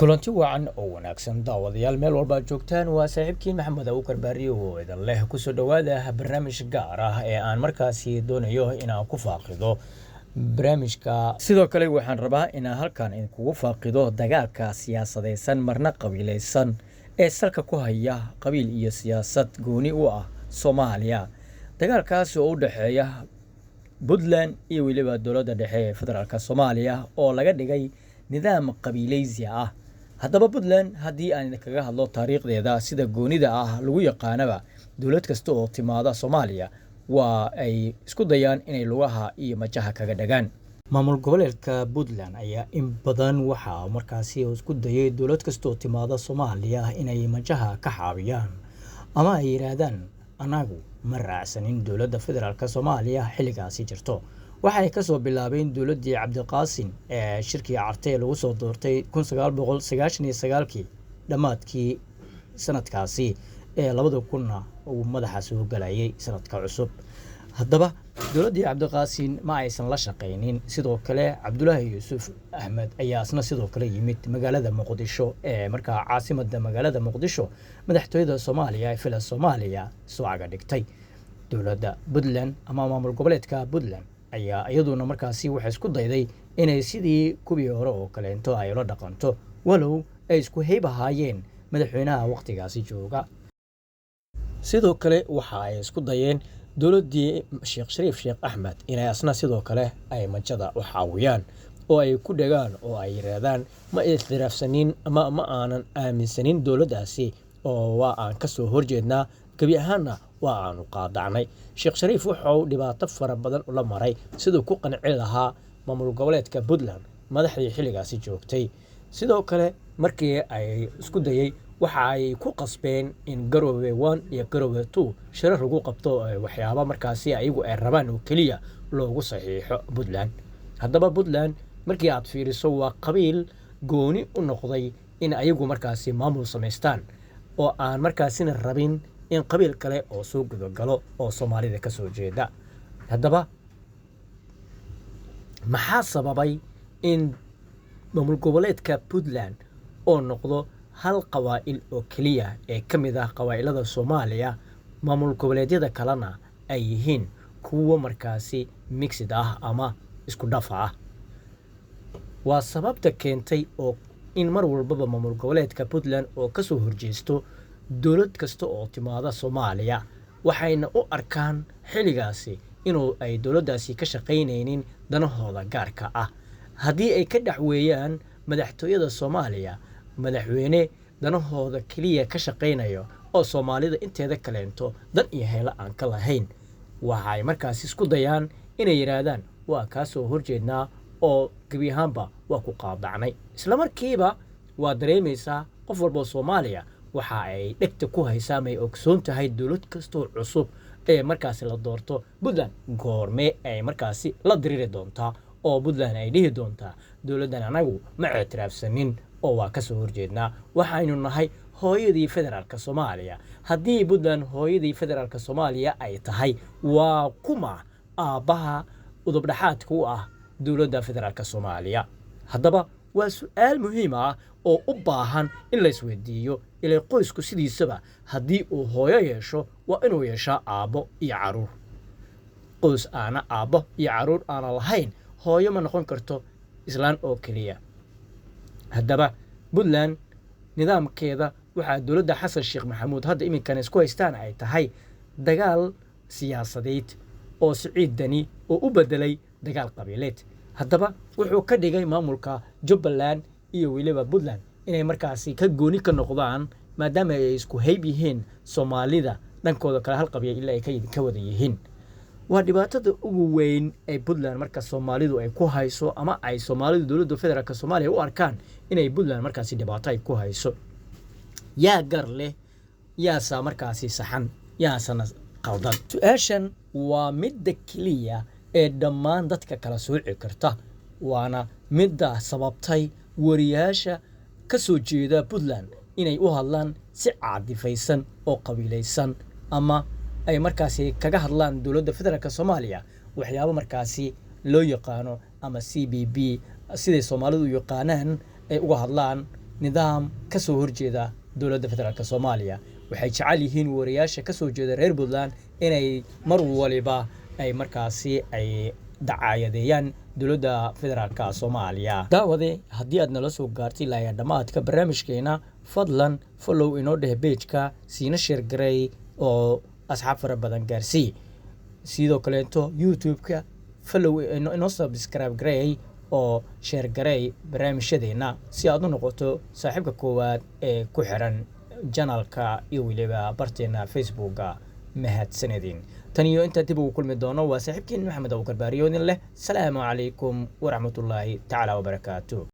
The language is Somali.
Kulanti wacan oo wanaagsan, daawadayaal, meel walba aad joogtaan. Waa saaxiibkiin Maxamed Abuukar Baariyo oo idin leh kusoo dhowaada barnaamij gaar ah ee aan markaasi doonayo inaan ku faaqido barnaamijka. Sidoo kale waxaan rabaa inaan halkan idinkugu faaqido dagaalka siyaasadeysan, marna qabiileysan, ee salka ku haya qabiil iyo siyaasad gooni u ah Soomaaliya, dagaalkaasi oo u dhexeeya Puntland iyo weliba dowladda dhexe ee federaalk Soomaaliya oo laga dhigay nidaam qabiileysi ah. Haddaba Puntland, haddii aan idinkaga hadlo taariikhdeeda sida goonida ah lagu yaqaanaba, dowlad kasta oo timaada Soomaaliya waa ay isku dayaan inay lugaha iyo majaha kaga dhagaan. Maamul goboleedka Puntland ayaa in badan waxaa markaasi isku dayay dowlad kasta oo timaada Soomaaliya inay majaha ka xaabiyaan ama ay yidhaahdaan anagu ma raacsanin dowladda federaalk Soomaaliya xilligaasi jirto. Waxay kasoo bilaabeen dowladdii Cabdiqaasin ee shirkii Carte lagu soo doortay 1999-kii, dhammaadkii sanadkaasi ee 2000-na uu madaxa soo galayay sanadka cusub. Haddaba dowladdii Cabdiqaasin ma aysan la shaqaynin. Sidoo kale Cabdulaahi Yuusuf Axmed ayaa isna sidoo kale yimid magaalada Muqdisho ee markaa caasimada magaalada Muqdisho, madaxtooyada Soomaaliya ee Villa Soomaaliya soo caga dhigtay. Dowladda Puntland ama maamul goboleedka Puntland ayaa iyaduna markaasi waxay isku dayday inay sidii kuwii hore oo kaleento ay ula dhaqanto, walow ay isku heyb ahaayeen madaxweynaha waqtigaasi jooga. Sidoo kale waxa ay isku dayeen dowladdii Sheekh Shariif Sheekh Axmed inay asna sidoo kale ay majada u xaawiyaan oo ay ku dhagaan oo ay yiraahdaan ma ictiraafsanin ama ma aanan aaminsanin dowladdaasi oo waa aan ka soo horjeednaa, gebi ahaanna waa aanu qaadacnay. Sheekh Shariif wuxuu dhibaato fara badan ula maray siduu ku qanci lahaa maamul goboleedka Puntland madaxdii xilligaasi joogtay. Sidoo kale markii ay isku dayay, waxa ay ku qasbeen in Garowe 1 iyo Garowe 2 shirar lagu qabto, waxyaaba markaasi ayagu ay rabaan oo keliya loogu saxiixo Puntland. Haddaba Puntland markii aad fiiriso waa qabiil gooni u noqday in ayagu markaasi maamul samaystaan oo aan markaasina rabin in qabiil kale oo soo gudagalo oo Soomaalida ka soo jeeda. Haddaba maxaa sababay in maamul goboleedka Puntland oo noqdo hal qabaa'il oo keliya ee ka mid ah qabaa'ilada Soomaaliya, maamul goboleedyada kalena ay yihiin kuwo markaasi mixid ah ama isku dhafa ah? Waa sababta keentay oo in mar walbaba maamul goboleedka Puntland oo kasoo horjeesto dowlad kasta oo timaada Soomaaliya, waxayna u arkaan xilligaasi inuu ay dowladdaasi ka shaqaynaynin danahooda gaarka ah. Haddii ay ka dhex weeyaan madaxtooyada Soomaaliya madaxweyne danahooda keliya ka shaqaynayo oo Soomaalida inteeda kaleento dan iyo heelo aan ka lahayn, waxay markaasi isku dayaan inay yidhaahdaan waa kaa soo horjeednaa oo gebi ahaanba waa ku qaadacnay. Isla markiiba waa dareemaysaa qof walba oo Soomaaliya waxa ay dhegta ku haysaa, may ogsoon tahay dowlad kastoo cusub ee markaasi la doorto Puntland goormee ay markaasi la diriiri doontaa oo Puntland ay dhihi doontaa dowladdan anagu ma ictiraafsanin oo waa ka soo horjeednaa, waxaynu nahay hooyadii federaalk Soomaaliya. Haddii Puntland hooyadii federaalk Soomaaliya ay tahay, waa kuma aabbaha udubdhaxaadka u ah dowladda federaalk Soomaaliya? Haddaba waa su-aal muhiim ah oo u baahan in la isweydiiyo. Ilay qoysku sidiisaba haddii uu hooyo yeesho waa inuu yeeshaa aabbo iyo caruur. Qoys aana aabbo iyo caruur aana lahayn hooyo ma noqon karto islaan oo keliya. Haddaba Puntland nidaamkeeda waxaa dowladda Xasan Sheekh Maxamuud hadda iminkan isku haystaan ay tahay dagaal siyaasadeed oo Siciid Dani oo u bedelay dagaal qabiileed. Haddaba wuxuu ka dhigay maamulka Jubbaland iyo weliba Puntland inay markaasi ka gooni ka noqdaan, maadaama ay isku hayb yihiin Soomaalida dhankooda kale hal qabiil ilaa ay ka wada yihiin. Waa dhibaatada ugu weyn ee Puntland marka Soomaalidu ay ku hayso ama ay Soomaalidu dowladda federaalk Soomaaliya u arkaan inay Puntland markaasi dhibaato ay ku hayso. Yaa gar leh, yaasa markaasi saxan, yaasana qaldan? Su-aashan waa midda keliya ee dhammaan dadka kala sooci karta, waana midda sababtay wariyaasha ka soo jeeda Puntland inay u hadlaan si caadifaysan oo qabiilaysan ama ay markaasi kaga hadlaan dowladda federaalk Soomaaliya waxyaabo markaasi loo yaqaano ama CBB siday Soomaalidu u yaqaanaan ay uga hadlaan. nidaam ka soo horjeeda dowladda federaalk Soomaaliya. Waxay jecel yihiin wariyaasha ka soo jeeda reer Puntland inay mar waliba ay markaasi ay dacaayadeeyaan dowladda federaalk Soomaaliya. Daawade, haddii aad nala soo gaartay ilaa dhammaadka barnaamijkeena, fadlan follow inoo dheh page-ka, siina share garey oo asxaab fara badan gaarsii. Sidoo kaleeto YouTube-ka follow inoo subscribe garey oo share garey barnaamijyadeena si aad u noqoto saaxiibka koowaad ee ku xiran channel-ka iyo weliba barteena Facebook-ga. Mahadsanedin. Tan iyo intaa dib ugu kulmi doono, waa saaxiibkiin Maxamed Abuukar Baariyo idin leh salaamu calaykum waraxmatullaahi tacaala wabarakaatu.